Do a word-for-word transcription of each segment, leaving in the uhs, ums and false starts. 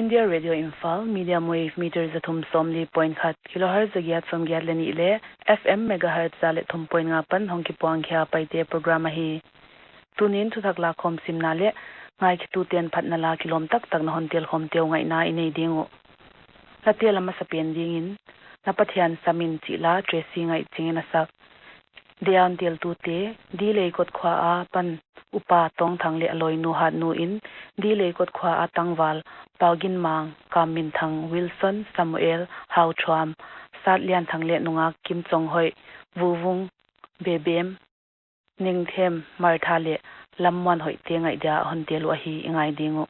India Radio Imphal, medium wave meter za thum sawmli point khat, kilohertz za giat sawmgiat leh nih leh F M megahertz za leh thum point nga pan hong kipuang khia Paite program ahi. Tunin thuthak lakhawm simna leh ngaikhiatuten phatna la kilawm taktak na hon telkhawm teu ngaihna i nei ding uh. Late la masapen dingin, Na Pathian Sam In chih la Tracy Ngaihching in a sak. Deian teltute, Dileikot khua apan Upa Tawngthang leh a lawinu Hatnu in, Dileikot khua a tangval Pau Ginmang, Kam Minthang, Wilson, Samuel, Hau Thuam, Sat Lian Thang leh nungak Kim Chong Hoih, Vuvung, Bebem, Nengthem, Martha leh Lammuan Hoihte ngaih dia hon tel uh ahi, i ngai ding uh.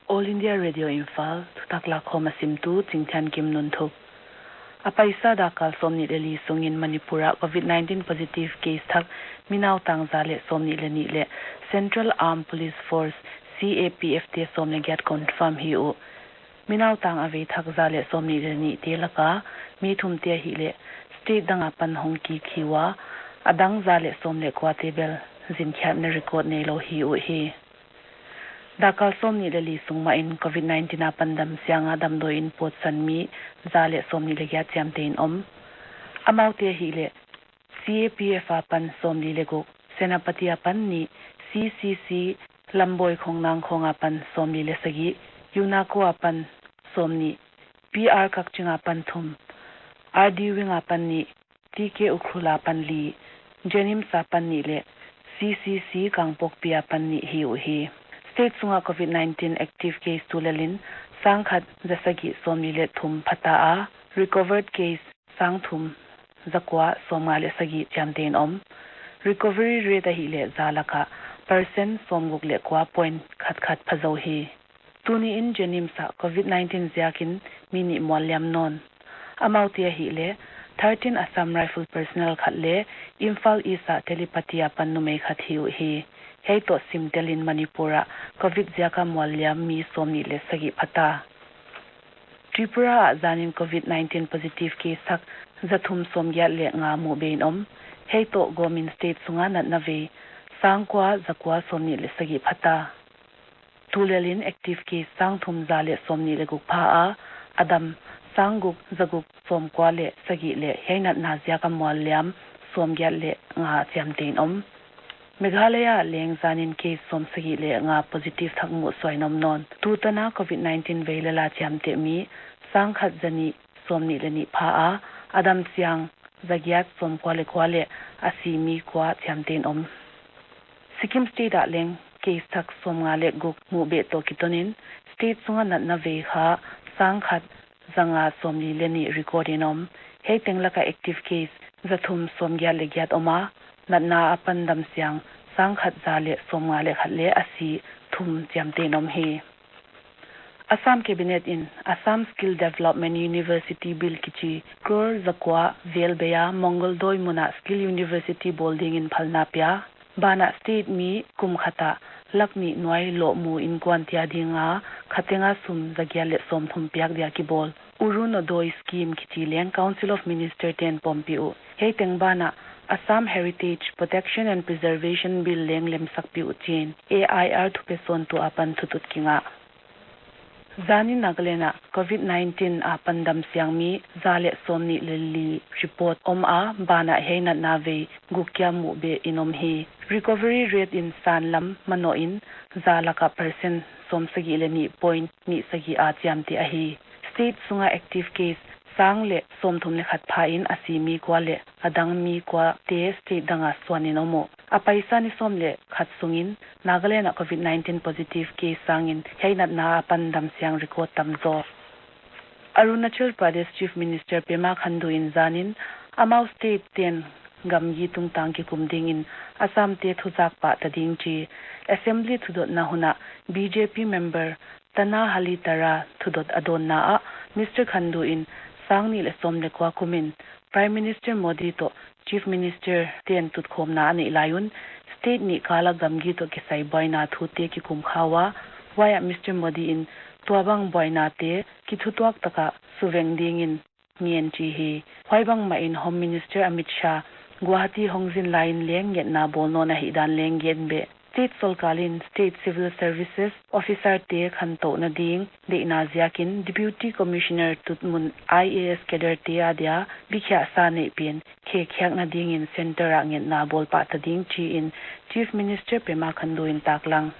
All India Radio Imphal, thuthak lakhawm a simtu Chingthiankim Nunthuk. A paisa dakkal sawmnih leh li sungin Manipur ah covid nineteen positive case thak mi nautang za leh sawmnih leh nih leh Central Armed Police Force, C A P F te sawm leh giat confirm hi uh. Mi nautang a vei thak za leh sawmnih leh nihte laka mi thumte ahihleh state dang apan hong kik hi ua, a dang za leh sawm leh kuate bel zinkhiatna record neilou hi uhi. Dakkal sawmnih leh li sung mahin covid nineteen apan dam sianga damdawi in pawtsan mi za leh sawmnih leh giat chiamteh in om. Amaute ahihleh C A P F apan sawmli leh guk, Senapati apan nih, C C C, Lamboi Khongnang Khong apan sawmli leh sagih, UNACO apan sawmnih, PR Kakching apan thum, RD Wing apan nih, TK Ukhrul apan li, JNIMS apan nih leh CCC Kangpokpi apan nih hi uhi. State sunga COVID nineteen active case tulel in sangkhat zasagih sawmli leh thum phata a, recovered case sangthum zakua sawmnga leh sagih chiamtein om. Recovery rate ahihleh za laka percent sawmguk leh kua point khat khat phazou hi. Tuni in JNIMS ah COVID nineteen ziakin mi nih mualliam nawn. Amaute ahihleh thirteen Assam Rifle personnel khat leh Imphal East ah telepathy apan numei khat hi uhi. Hiai toh simtel in Manipur ah COVID ziaka mualliam mi sawmnih leh sagih phata. Tripura ah zanin COVID nineteen positive case thak zathum sawmgiat leh nga muhbe in om. Hiai toh gawmin state sunga natna vei sangkua zakua sawmnih leh sagih phata. Tulel in active case sangthum za leh sawmnih leh guk pha a, a dam sangguk zaguk sawmkua leh sagih leh hiai natna ziaka mualliam sawmgiat leh nga chiamtein om. Meghalaya ah leng zanin case sawmsagih leh nga positive thak muhsuah in om nawn. Tutana COVID nineteen vei lala chiamteh mi sangkhat zanih sawmnih leh nih pha a, a dam siang zagiat sawmkua leh kua leh a si mi kua chiamtein om. Sikkim state ah leng case thak sawmnga leh guk muhbe toh kitonin state sunga natna vei kha sangkhat zanga sawmli leh nih record in om. Hiai teng laka active case zathum sawmgiat leh giat om a, natna apan dam siang sangkhat za leh sawmnga leh khat leh a si thum chiamtein om hi. Assam Cabinet in Assam Skill Development University Bill kichi crore zakua vel bei a Mongol Doi mun ah Skill University bawl dingin phalna pia. Banah state mi kum khat ah lak nih nuai lohmu inkuan te adinga khatenga sum zagiat leh sawmthum piak dia kibawl Orunodoi Scheme kichi leng Council of Minister te'n pompih uh. Hiai teng banah Assam Heritage Protection and Preservation Bill leng lemsakpih uh chiin A I R thupesawntu apan thutut kingah. Zanin Nagaland ah COVID nineteen apan dam siang mi za leh sawmnih leh li report om a, banah hiai natna vei guk kia muhbe in om hi. Recovery rate in sanlam manoh in za laka percent sawmsagih leh nih point nih sagih a chiamteh ahi. State sunga active case sang leh sawmthum leh khat pha in a si mi kua leh a dang mi kua te state danga suan in om uh. A paisa ni sawm leh khat sungin Nagaland ah COVID nineteen positive case sangin hiai natna apan dam siang record tam zaw. Arunachal Pradesh Chief Minister Pema Khandu in zanin amau state te'n gamgi tungtang kikum dingin Assam te thuzak pah ta ding chi Assembly thudotna hun ah B J P member Tana Hali Tara thudot a dawnna ah Mister Khandu in sang nih leh sawm leh kua kumin Prime Minister Modi toh Chief Minister te'n tutkhawmna a neih lai un state nih kala gamgi toh kisai buaina thute kikum kha ua, huai ah Mister Modi in tuabang buainate kithutuak taka suveng dingin ngen chi hi. Huai bangmah in Home Minister Amit Shah Guwahati hong zin lai in leng ngetna bawl nawn ahihdan leng gen beh. State sorkar in State Civil Services officer te khantouhna ding deihna ziakin Deputy Commissioner tutmun I A S cadre te adia bikhiahsa neih pen khekkhiakna dingin centre ah ngetna bawl pah ta ding chiin Chief Minister Pema Khandu in taklang.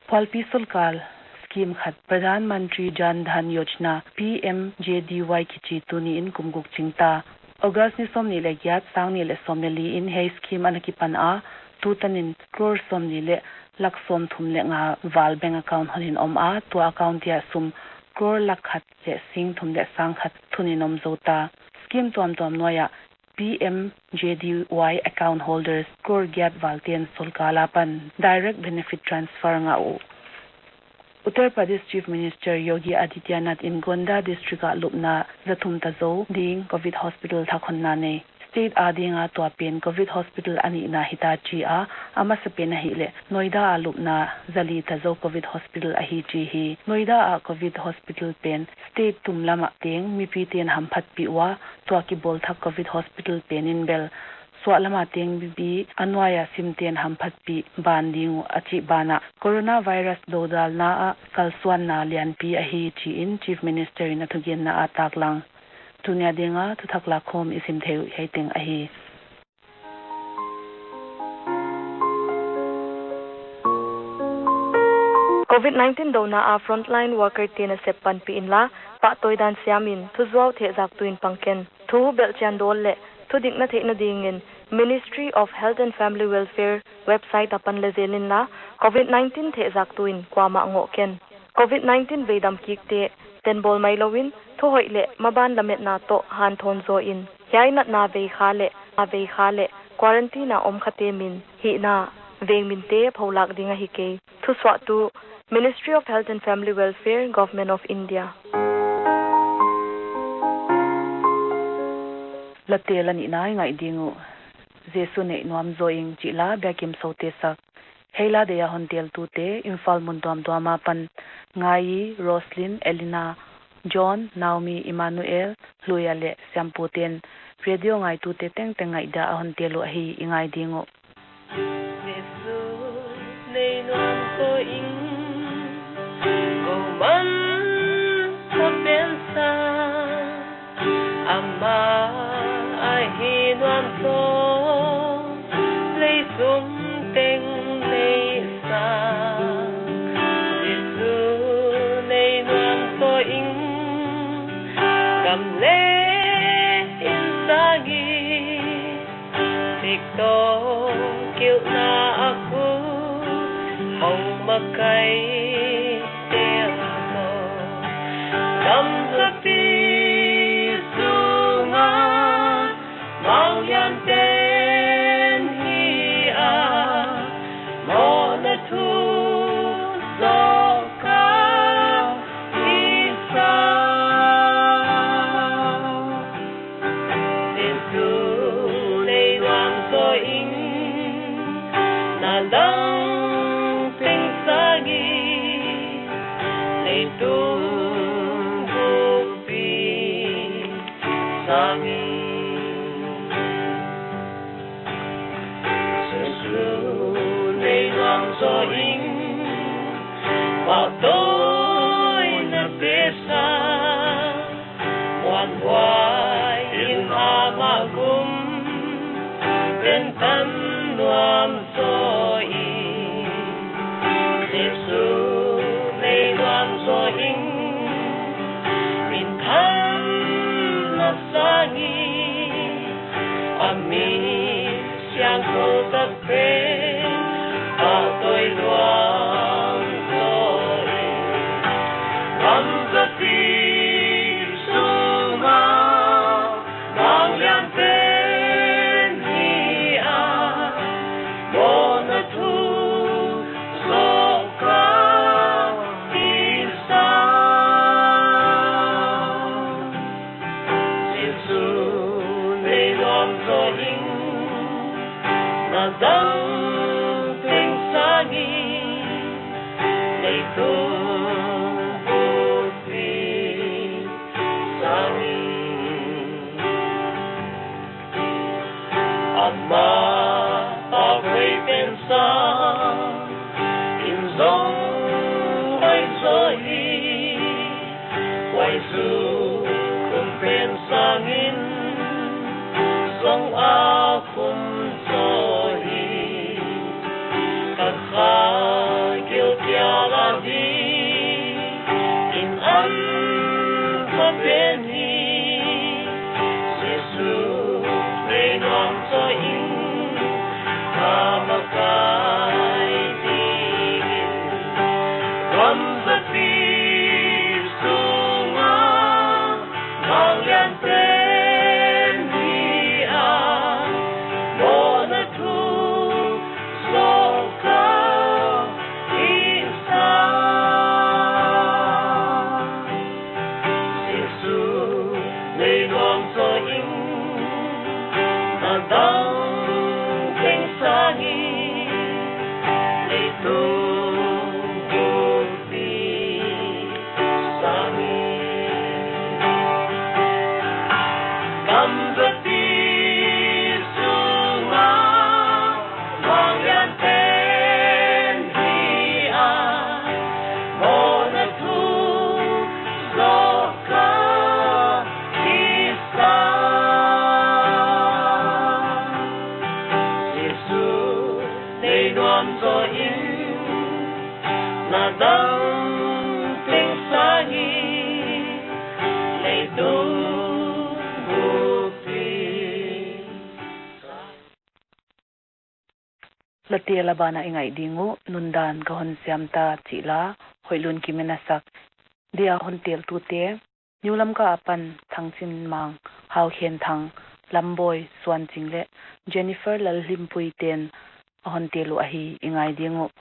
Phualpi sorkar scheme khat Pradhan Mantri Jan Dhan Yojana, P M J D Y kichi tuni in kum guk ching ta. August ni sawmnih leh giat, sang nih leh sawm leh li in hiai scheme ana kipan a, tutanin crore sawmnih leh lak sawmthum leh nga val bank account hon in om a, tua account te ah sum crore lak khat leh sing thum leh sang khat thun in om zou ta. Scheme tuamtuam nuai ah P M J D Y account holders crore giat val te'n sorkar apan direct benefit transfer ngah uh. Uttar Pradesh Chief Minister Yogi Adityanath in Gonda District ah lupna zathum ta zou ding COVID hospital thak honna nei. State adinga tua pen COVID hospital a nihna hita chi a, a masapen ahihleh Noida ah lupna zali ta zou COVID hospital ahi chi hi. Noida ah COVID hospital pen state tumlam ah teng mipite'n hamphatpih ua, tua kibawl thak COVID hospital pen in bel suahlam ah teng mipi a nuai a simte'n hamphatpih ban ding uh a chih banah coronavirus dodalna ah kalsuanna lianpi ahi chiin Chief Minister in a thugenna ah taklang. Tuni a dinga thuthak lakkhawm i sim theih uh hiai teng ahi. Covid nineteen douna a frontline worker te nasep panpih inla, pahtawi dan siamin thuzuau thehzaktu in pang ken. Thu belhchian dawl leh thudikna theihna dingin Ministry of Health and Family Welfare website apan leh zel inla, Covid nineteen thehzaktu in kuamah ngoh ken. Covid nineteen veidam kikte tenbawl mailouin, thuhoih leh maban lametna toh hanthawn zoin, hiai natna veikha leh, a veikha leh quarantine a om khate min hihna veng minte pholak ding ahi kei. Thusuahtu, Ministry of Health and Family Welfare, Government of India. Late la nihna i ngaih ding uh. Jesu neih nuam zaw ing chih la Biakim Sote sak. Hiai la deih a hon teltute Imphal mun tuamtuam apan Ngai, Roslyn, Elena, John, Naomi, Emmanuel, Hluia leh Siampu ten radio ngaitute tengteng ngaihdan a hon tel uh ahi, i ngai ding uh. Jesu neih nuam zaw ing, kou man sa pen sa. Amah ahi nuam zaw, leitung teng neihsa. Jesu neih nuam zaw ing, gam leh inn sang in. Dik toh kilhna a kut hong makai tel zaw. Gam zapi sunga manglian pen hi a, mohna thu zoh ka hihsa. Jesu neih nuam zaw ing, na dang teng sang in, leitung buppi sang in. Jesu neih nuam zaw ing, pahtawi na pe sa. Muanhuai in amah gum, pen tan nuam zaw ing. Jesu neih nuam zaw ing, minthanna sang in, a mi siangthou tak pen pahtawi nuam zaw ing. Gam zapi sunga manglian pen hi a, mohna thu zoh ka hihsa. Jesu neih nuam zaw ing, na dang teng sang in, leitung buppi sang in. Amah pahtawi pen sang in, zong hoih zaw hi. Huai zu khum pen sang in, zong a khum zaw hi. Ka kha gilkial a dingin an ka pen hi. Jesu neih nuam zaw ing, ka makai dingin. Gam zapi sunga manglian pen hi a, mohna thu zoh ka hihsa. Jesu neih nuam zaw ing, na dang teng sang in, leitung buppi sang in. Ka tel a ban ah i ngaih ding uh, Nundan Ka Hon Siam Ta chih la, Hoihlun Kimin a sak. Dia hon teltute, New Lamka apan Thangchinmang, Haukhenthang, Lamboi Suanching leh Jennifer Lalhlimpui te'n a hon tel uh ahi, i ngai ding uh.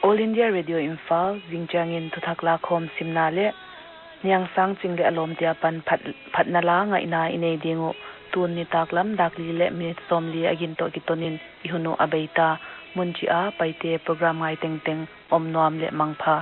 All India Radio Imphal, zingchiangin thuthak lakhawm simna leh Niangsangching leh a lawmte apan phat-, phatna la ngaihna i nei ding uh. Tun nitaklam dak li leh minute sawmli a gin toh kitonin i hun uh a bei ta. Mun chih a Paite program ngai tengteng om nuam leh mangpha.